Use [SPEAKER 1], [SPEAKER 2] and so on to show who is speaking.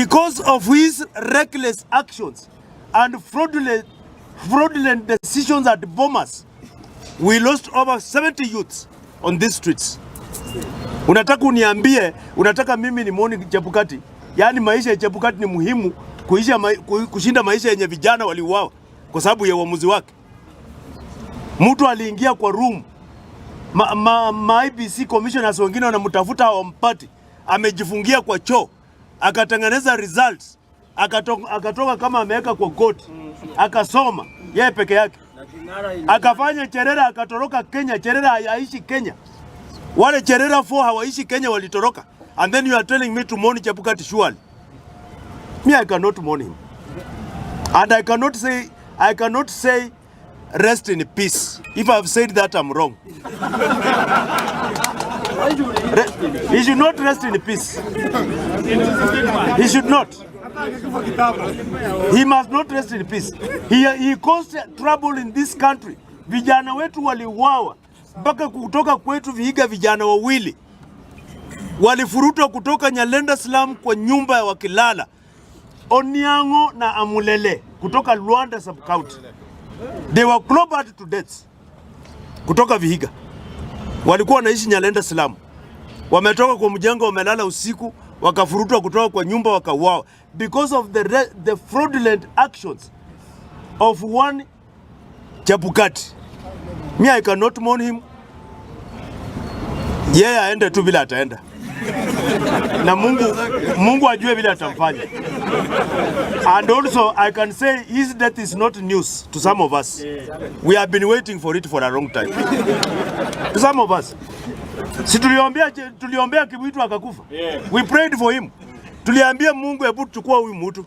[SPEAKER 1] Because of his reckless actions and fraudulent decisions at Bomas, we lost over 70 youths on these streets. Unataka uniambie, unataka mimi nimourn Chebukati? Yaani maisha ya Chebukati ni muhimu kushinda maisha yenye vijana waliuawa kwa sababu ya uamuzi wake. Mtu aliingia kwa room, ma IEBC commissioners wengine wanamtafuta hawampati, amejifungia kwa choo, akatengeneza results, akatoka kama ameweka kwa koti, akasoma yeye peke yake, akafanya Cherera akatoroka Kenya. Cherera haishi Kenya, wale Cherera 4 hawaishi Kenya, walitoroka. And then you are telling me to mourn Chebukati? Surely. Me, I cannot mourn him. And I cannot say rest in peace. If I've said that, I'm wrong. He should not rest in peace. He should not. He must not rest in peace. He caused trouble in this country. Vijana wetu waliuawa mpaka kutoka kwetu Vihiga, vijana wawili walifurutwa kutoka Nyalenda slum kwa nyumba ya wakilala, Oniango na Amulele kutoka Luanda sub county. They were clobbered to death kutoka Vihiga. Walikuwa wanaishi Nyalenda slum, wametoka kwa mjengo, wamelala usiku, wakafurutwa kutoka kwa nyumba, wakauawa because of the fraudulent actions of one Chebukati. Me, I cannot mourn him. Yeye aende tu vile ataenda na Mungu ajue vile atamfanya. And also I can say his death is not news to some of us. We have been waiting for it for a long time. To some of us. Si tuliombea Kivuitu akakufa. We prayed for him. Tuliambia Mungu, hebu chukua huyu mtu.